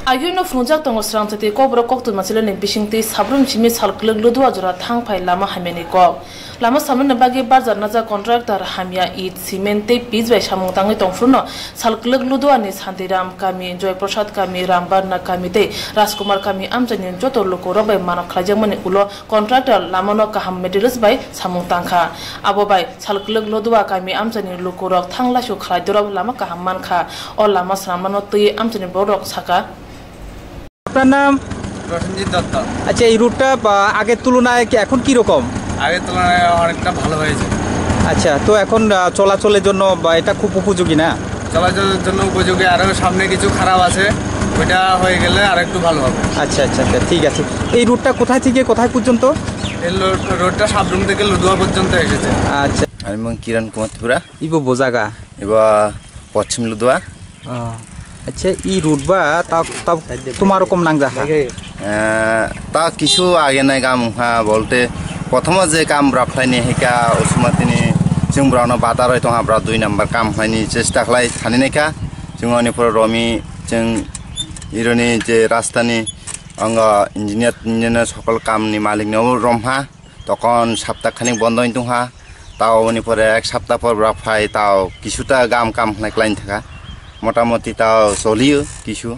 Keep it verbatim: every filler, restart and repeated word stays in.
Agino phunukjak tongo srangchati kokborok koktwma chilani bisingtwi sabrum simi salkwlwk Ludua jora thang phai lama hamyani kok. Lama samnani bagwi barjar najak contractor hamya, it, cement tei pitch bai samung tangwi tongphruno salkwlwk Luduani Santiram kami, Joyprasad kami, Rambarna kami tei Rajkumar kami amchaini joto lukurok bai mano khlaijakmani ulo contractor lamano kaham materials bai samung tangkha. Abo bai salkwlwk Ludua kami amchaini lukurok thang laisu khlai dorop lama kaham mankha. O lama swnamnano twi amchaini borok saka. আপনার নাম? প্রসেনজিৎ দত্ত। আচ্ছা, এই রুটটা, আহ, আগের তুলনায় কি এখন কি রকম? আগের তুলনায় অনেকটা ভালো হয়েছে। আচ্ছা, তো এখন, আহ, চলাচলের জন্য বা এটা খুব উপযোগী না? চলাচলের জন্য উপযোগী, আরও সামনে কিছু খারাপ আছে, ওইটা হয়ে গেলে আর একটু ভালো হবে। আচ্ছা, আচ্ছা, আচ্ছা, ঠিক আছে। এই রুটটা কোথায় থেকে কোথায় পর্যন্ত? এই লো-, রোডটা সাবরুম থেকে লুধুয়া পর্যন্ত এসেছে। আচ্ছা। আমি এবং কিরণ কুমার Tripura. Ibo bo jaga? Iba Paschim Ludhua. Oh. Acha, i road ba ta, ta tuma rokom nang jaha? Eh, ta kisu age nai gam ha bolte, prothom je kam bwrap khlaini hika usuma tini chwng bwrano bata roi tongha bwra dui number kam khlaini chesta khlai thani naikha. Chwng oni pore romi chwng ironi je rastani ango engineer, engineer sokol kamni malik no romha. Tokon sapta khanik bondo wng tongha, tao oboni pore ek sapta por bwrap phai, tao kisuta gam kam khnai klaini thaka, motamoti tao solio kisu.